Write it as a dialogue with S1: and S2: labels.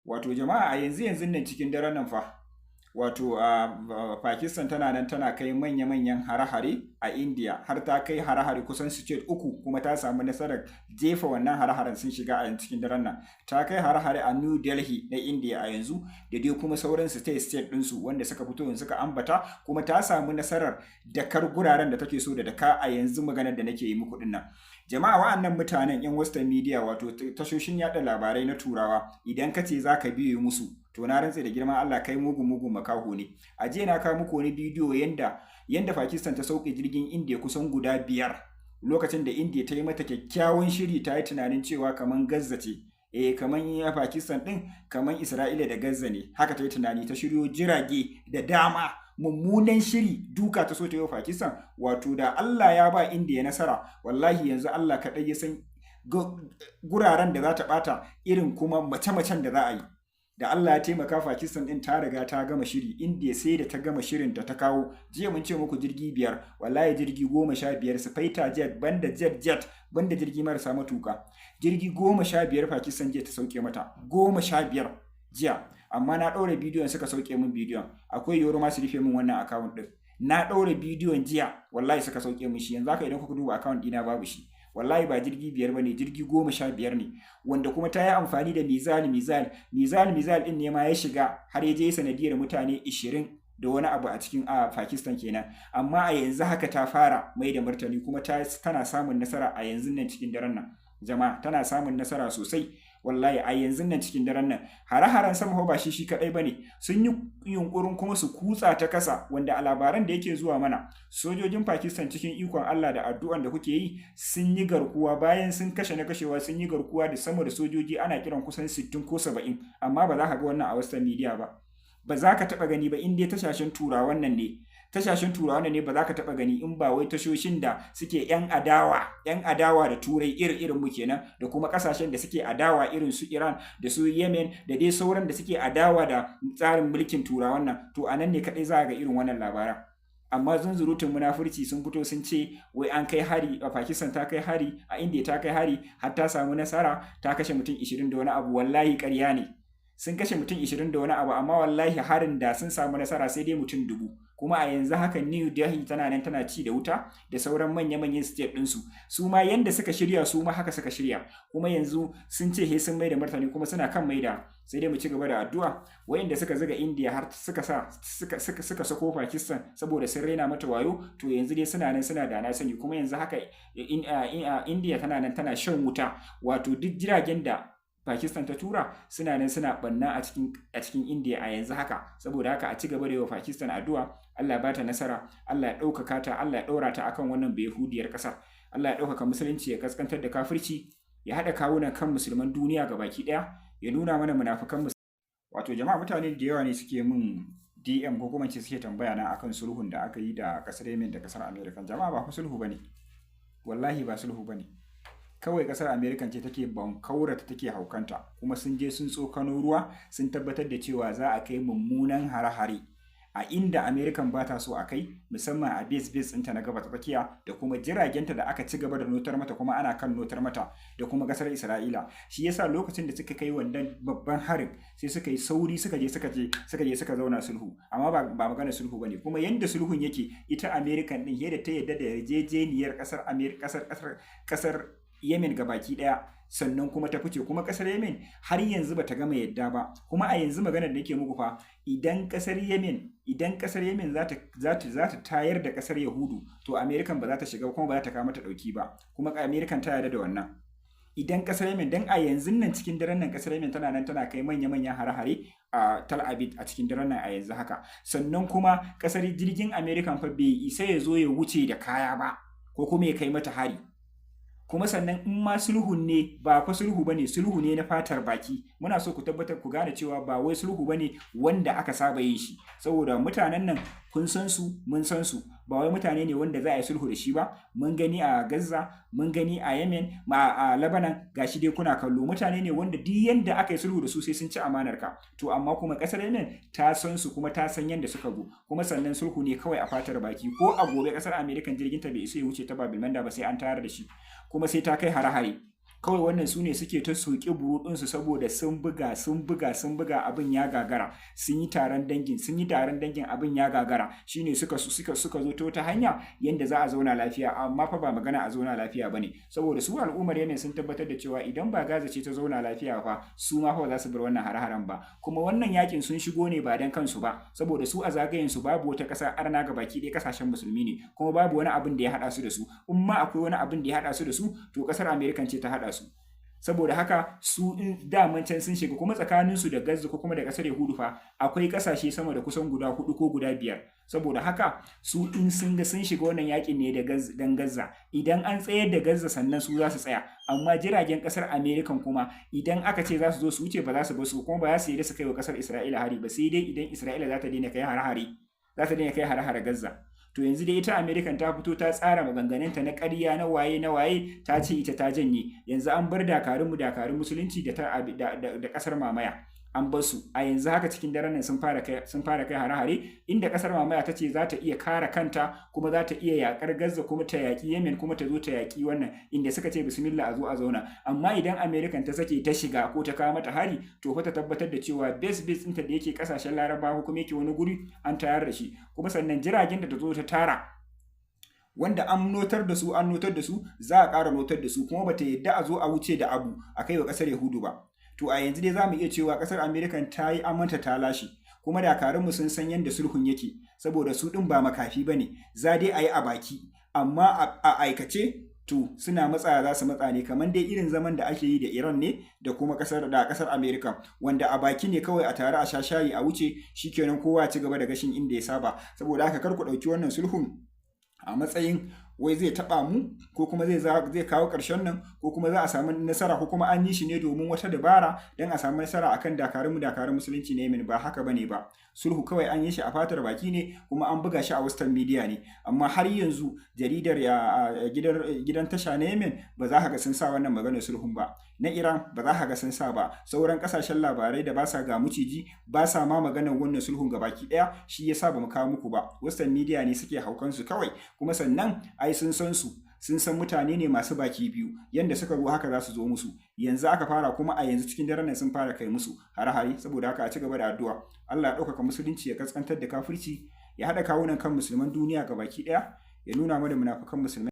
S1: Wato jama'a, a yanzu yanzun nan cikin daren nan fa, wato a Pakistan tana nan tana kai manya-manyan hare-hare a India, har ta kai hare-hare kusan state uku, kuma ta samu nasarar jefa wannan hare-haren sun shiga a cikin daren nan. Ta kai hare-hare a New Delhi na India a yanzu, da dai kuma sauran state state ɗinsu wanda suka fito yanzu suka ambata, kuma ta samu nasarar dakar guraren da take so da daka a yanzu maganar da nake yi muku ɗin nan. Jama'a, wa'annan mutanen 'yan Western media, wato tashoshin yada labarai na Turawa, idan ka ce za ka biye musu, to na rantse da girman Allah kai mugun mugun makaho ne. A jiya na kawo muku wani bidiyo yanda Pakistan ta sauke jirgin India kusan guda biyar, lokacin da India ta yi mata kyakkyawan shiri, ta yi tunanin cewa kaman Gaza ce, eh, kaman ya Pakistan din kaman Isra'ila da Gaza ne. Haka ta yi tunani, ta shiryo jirage da dama, mummunan shiri, duka ta so ta yi wa Pakistan. Wato da Allah ya ba India nasara, wallahi yanzu Allah kaɗai ya san guraren da za ta ɓata, irin kuma mace-macen da za a yi. Da Allah ya taimaka, Pakistan din ta riga ta gama shiri. India sai da ta gama shirin ta kawo. Jiya mun ce muku jirgi biyar, wallahi jirgi 15, su fighter jet, banda jet jet, banda jirgi marasa matuka, jirgi 15 Pakistan jiya ta sauke mata, 15 jiya. Amma na ɗaura bidiyon, suka sauke min bidiyon. Akwai yiwuwar ma su rufe min wannan account ɗin. Na ɗaura bidiyon jiya, wallahi suka sauke min shi. Yanzu haka idan kuka duba account ɗina, babu shi. Wallahi ba jirgi biyar bane, jirgi 15 ne, wanda kuma ta yi amfani da missile missile missile missile ɗin ne ma ya shiga har ya je sanadiyar mutane 20 da wani abu a cikin a Pakistan kenan. Amma a yanzu haka ta fara mai da martani, kuma tana samun nasara a yanzu nan cikin daren nan. Jama'a, tana samun nasara sosai. Wallahi a yanzu nan cikin daren nan, hare-haren sama ba shi shi kadai bane, sun yi yunkurin kuma su kutsa ta kasa, wanda a labaran da yake zuwa mana, sojojin Pakistan, cikin ikon Allah da addu'an da kuke yi, sun yi garkuwa. Bayan sun kashe na kashewa, sun yi garkuwa da sama da sojoji, ana kiran kusan 60 ko 70. Amma ba za ka ga wannan a Western media ba, ba za ka taba gani ba. In dai tashashen Turawan nan ne, tashashen Turawan nan ne, ba za ka taba gani, in ba wai tashoshin da suke yan adawa da Turai, irin irin mu kenan, da kuma kasashen da suke adawa irin su Iran da su Yemen da dai sauran da suke adawa da tsarin mulkin Turawan nan, to anan ne kadai za ga irin wannan labaran. Amma zunzurutun munafurci, sun fito sun ce wai an kai hari a Pakistan, ta kai hari a India, ta kai hari har ta samu nasara, ta kashe mutum 20 da wani abu. Wallahi ƙarya ne. Sun kashe mutum 20 da wani abu, amma wallahi harin da sun samu nasara, sai dai mutum 1000. Kuma a yanzu haka New Delhi tana nan tana ci da wuta, da sauran manya-manyan state ɗinsu. Su ma yanda suka shirya, su ma haka suka shirya. Kuma yanzu sun ce he sun mai da martani, kuma suna kan maida. Sai dai mu ci gaba da addu'a. Wayanda suka zuga India har suka sa suka sako Pakistan saboda sun raina mata wayo, to yanzu dai suna nan suna da na sani. Kuma yanzu haka India tana nan tana shan wuta. Wato duk jiragen da Pakistan ta tura suna nan suna banna a cikin India a yanzu haka. Saboda haka a ci gaba da yi wa Pakistan addu'a, Allah ya bata nasara, Allah ya ɗaukaka ta, Allah ya ɗaura ta akan wannan Bayahudiyar ƙasar. Allah ya ɗaukaka musulunci, ya kaskantar da kafirci, ya haɗa kawunan kan musulman duniya gabaki ɗaya, ya nuna mana munafukan. Wato jama'a, mutane da yawa ne suke min DM, ko kuma ce suke tambaya na akan sulhun da aka yi da ƙasar Yemen da ƙasar America. Jama'a, ba fa sulhu bane. Wallahi ba sulhu bane. Kawai kasar America ce take bankaurata, take haukanta, kuma sun je sun tsokano ruwa, sun tabbatar da cewa za a kai mummunan hare-hare a inda American ba ta so a kai, musamman a base base ɗinta na Gabas Tsakiya, da kuma jiragenta da aka ci gaba da notar mata, kuma ana kan notar mata, da kuma kasar Isra'ila. Shi yasa lokacin da suka kai wannan babban harin, sai suka yi sauri suka je suka zauna sulhu. Amma ba magana sulhu bane. Kuma yanda sulhun yake, ita American din yadda ta yadda da yarjejeniyar kasar kasar kasar kasar Yemen gabaki daya, sannan kuma ta fice. Kuma kasar Yemen har yanzu bata gama yadda ba. Kuma a yanzu maganar da nake muku fa, idan kasar Yemen za ta tayar da kasar Yahudu, to American ba za ta shiga, kuma ba za ta kawo mata dauki ba. Kuma American ta yarda da wannan. Idan kasar Yemen, dan a yanzu nan cikin daren nan, kasar Yemen tana nan tana kai manya-manyan hare-hare a Tel Aviv a cikin daren nan a yanzu haka. Sannan kuma kasar jirgin American fa bai isa ya zo ya wuce da kaya ba, ko kuma ya kai mata hari. Kuma sannan in ma sulhun ne, ba fa sulhu bane, sulhu ne na fatar baki. Muna so ku tabbatar, ku gane cewa ba wai sulhu bane wanda aka saba yin shi, saboda mutanen nan kun san su, mun san su, ba wai mutane ne wanda za a yi sulhu da shi ba. Mun gani a Gaza, mun gani a Yemen, ma a Lebanon, gashi dai kuna kallo. Mutane ne wanda duk yanda aka yi sulhu da su, sai sun ci amanar ka. To amma kuma kasar Yemen ta san su, kuma ta san yanda suka zo. Kuma sannan sulhu ne kawai a fatar baki. Ko a gobe kasar American jirgin ta bai isa ya wuce ta Bab el Mandeb ba, sai an tayar da shi, kuma sai ta kai hare-hare. Kawai wannan su ne suke ta soki burudinsu, saboda sun buga, sun buga, sun buga, abin ya gagara. Sun yi taron dangin, sun yi taron dangin, abin ya gagara. Shine suka zo ta wata hanya yanda za a zauna lafiya. Amma fa ba magana a zauna lafiya bane, saboda su al'ummar Yemen sun tabbatar da cewa idan ba Gaza ce ta zauna lafiya fa, su ma fa ba za su bar wannan hare-haren ba. Kuma wannan yakin sun shigo ne ba dan kansu ba, saboda su a zagayen su babu wata ƙasa arna, ga baki ɗaya kasashen musulmi ne, kuma babu wani abin da ya haɗa su da su. In ma akwai wani abin da ya haɗa su da su, to ƙasar American ce ta haɗa su. Saboda haka su daman can sun shiga. Kuma tsakaninsu da Gaza ko kuma da ƙasar Yahudu fa akwai ƙasashe sama da kusan guda hudu ko guda biyar. Saboda haka su in sun ga sun shiga wannan yakin ne da dan Gaza. Idan an tsayar da Gaza, sannan su za su tsaya. Amma jiragen ƙasar American kuma, idan aka ce za su zo su wuce, ba za su bar su, kuma ba za su yi da su kai wa ƙasar Isra'ila hari ba, sai dai idan Isra'ila za ta daina kai hare-hare, za ta daina kai hare-hare Gaza. To yanzu dai ita American ta fito ta tsara maganganunta na ƙarya, na waye na waye, ta ce ita ta janye. Yanzu an bar dakarunmu, dakarun musulunci, da ƙasar mamaya, an bar su. A yanzu haka cikin daren nan sun fara kai hare-hare, inda ƙasar mamaya ta ce za ta iya kare kanta, kuma za ta iya yakar Gaza, kuma ta yaƙi Yemen, kuma ta zo ta yaƙi wannan, inda suka ce bismillah a zo a zauna. Amma idan American ta sake ta shiga ko ta kawo mata hari, to fa ta tabbatar da cewa base base ɗinta da yake ƙasashen Larabawa ko kuma yake wani guri, an tayar da shi. Kuma sannan jiragen da ta zo ta tara, wanda an notar da su, an notar da su, za a ƙara notar da su. Kuma bata yadda a zo a wuce da abu a kai wa ƙasar Yahudu ba. To a yanzu dai za mu iya cewa ƙasar American ta yi amanta ta lashe, kuma dakarunmu sun san yadda sulhun yake, saboda su ɗin ba makafi ba ne. Za dai a yi a baki, amma a aikace to suna matsa, za su matsa ne, kamar dai irin zaman da ake yi da Iran ne da kuma kasar America, wanda a baki ne kawai, a tare a sha shayi a wuce, shikenan, kowa ci gaba da gashin inda ya saba. Saboda haka kar ku ɗauki wannan sulhun a matsayin wai zai taɓa mu, ko kuma zai kawo ƙarshen nan, ko kuma za a samu nasara, ko kuma an yi shi ne domin wata dabara don a samu nasara akan dakarunmu, dakarun musulunci ne. Min ba haka bane ba. Sulhu kawai an yi shi a fatar baki ne, kuma an buga shi a Western media ne. Amma har yanzu jaridar gidan tasha na Yemen ba za ka ga sun sa wannan maganar sulhun ba. Na Iran ba za ka ga sun sa ba. Sauran kasashen labarai da ba sa ga muciji ba sa ma maganar wannan sulhun gabaki daya. Shi yasa ba mu kawo muku ba. Western media ne suke haukan su kawai. Kuma sannan ai sun san su, sun san mutane ne masu baki biyu. Yanda suka zo haka za su zo musu. Yanzu aka fara, kuma a yanzu cikin daren nan sun fara kai musu hare-hare. Saboda haka a ci gaba da addu'a. Allah ya ɗaukaka musulunci, ya kaskantar da kafirci, ya haɗa kawunan kan musulman duniya gabaki ɗaya, ya nuna mana munafukan musulmai.